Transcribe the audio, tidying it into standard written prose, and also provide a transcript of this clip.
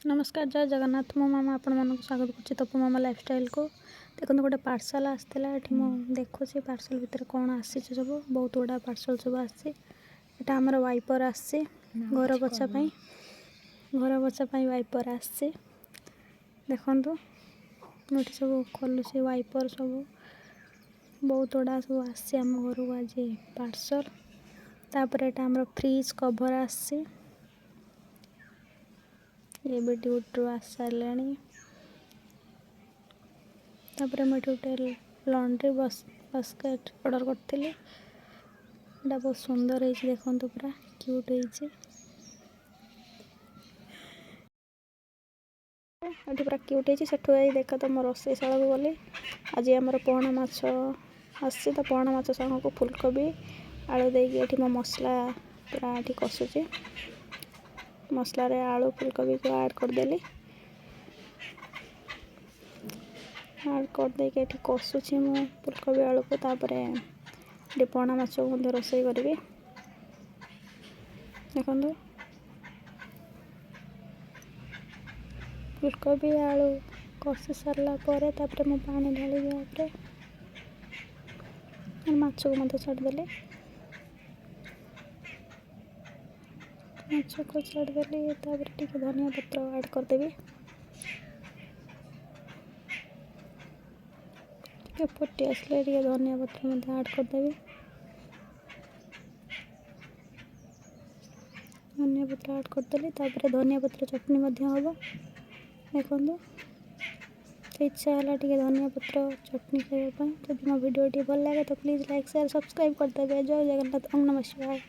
ନମସ୍କାର, ଜୟ ଜଗନ୍ନାଥ। ମୁଁ ମାମା ଆପଣମାନଙ୍କୁ ସ୍ୱାଗତ କରୁଛି ତପୁ ମାମା ଲାଇଫଷ୍ଟାଇଲକୁ। ଦେଖନ୍ତୁ, ଗୋଟେ ପାର୍ସଲ ଆସିଥିଲା। ଏଠି ମୁଁ ଦେଖୁଛି ପାର୍ସଲ ଭିତରେ କ'ଣ ଆସିଛି ସବୁ। ବହୁତ ଗୁଡ଼ା ପାର୍ସଲ ସବୁ ଆସିଛି। ଏଇଟା ଆମର ୱାଇପର୍ ଆସିଛି ଘର ପୋଛା ପାଇଁ। ଘର ପୋଛା ପାଇଁ ୱାଇପର୍ ଆସିଛି। ଦେଖନ୍ତୁ, ମୁଁ ଏଠି ସବୁ ଖୋଲୁଛି ୱାଇପର୍ ସବୁ। ବହୁତ ଗୁଡ଼ା ସବୁ ଆସିଛି ଆମ ଘରକୁ ଆଜି ପାର୍ସଲ। ତାପରେ ଏଇଟା ଆମର ଫ୍ରିଜ୍ କଭର୍ ଆସିଛି। ଏବେ ଡ୍ୟୁଟିରୁ ଆସିସାରିଲାଣି। ତାପରେ ମୁଁ ଏଠି ଗୋଟେ ଲଣ୍ଡ୍ରି ବାସ୍କେଟ୍ ଅର୍ଡ଼ର କରିଥିଲି। ଏଇଟା ବହୁତ ସୁନ୍ଦର ହେଇଛି, ଦେଖନ୍ତୁ, ପୁରା କ୍ୟୁଟ୍ ହେଇଛି। ଏଠି ପୁରା କ୍ୟୁଟ୍ ହେଇଛି। ସେଠୁ ଯାଇ ଦେଖ ତ ମୋ ରୋଷେଇ ଶାଳକୁ ଗଲି। ଆଜି ଆମର ପୋହଳା ମାଛ ଆସିଛି ତ, ପୋହଳା ମାଛ ସାଙ୍ଗକୁ ଫୁଲକୋବି ଆଳୁ ଦେଇକି ଏଠି ମୋ ମସଲା ପୁରା ଏଠି କଷୁଛି। ମସଲାରେ ଆଳୁ ଫୁଲକୋବିକୁ ଆଡ଼୍ କରିଦେଲି। ଆଡ଼୍ କରିଦେଇକି ଏଠି କଷୁଛି ମୁଁ ଫୁଲକୋବି ଆଳୁକୁ। ତାପରେ ଏଠି ପୋହଳା ମାଛକୁ ମଧ୍ୟ ରୋଷେଇ କରିବି। ଦେଖନ୍ତୁ, ଫୁଲକୋବି ଆଳୁ କଷି ସାରିଲା ପରେ ତାପରେ ମୁଁ ପାଣି ଢାଳିବି। ତାପରେ ମାଛକୁ ମଧ୍ୟ ଛାଡ଼ିଦେଲି। ମାଛକୁ ଛାଡ଼ିଦେଲି। ତାପରେ ଟିକେ ଧନିଆ ପତ୍ର ଆଡ଼୍ କରିଦେବି। ଟିକେ ଫୁଟି ଆସିଲେ ଟିକେ ଧନିଆ ପତ୍ର ମଧ୍ୟ ଆଡ଼୍ କରିଦେବି। ଧନିଆ ପତ୍ର ଆଡ଼୍ କରିଦେଲି। ତାପରେ ଧନିଆ ପତ୍ର ଚଟଣି ମଧ୍ୟ ହେବ। ଦେଖନ୍ତୁ, ଇଚ୍ଛା ହେଲା ଟିକେ ଧନିଆ ପତ୍ର ଚଟଣି ଖାଇବା ପାଇଁ। ଯଦି ମୋ ଭିଡ଼ିଓଟି ଭଲ ଲାଗେ ତ ପ୍ଲିଜ୍ ଲାଇକ୍, ସେୟାର, ସବସ୍କ୍ରାଇବ୍ କରିଦେବେ। ଜୟ ଜଗନ୍ନାଥ। ଓଁ ନମଃ ଶିବାୟ।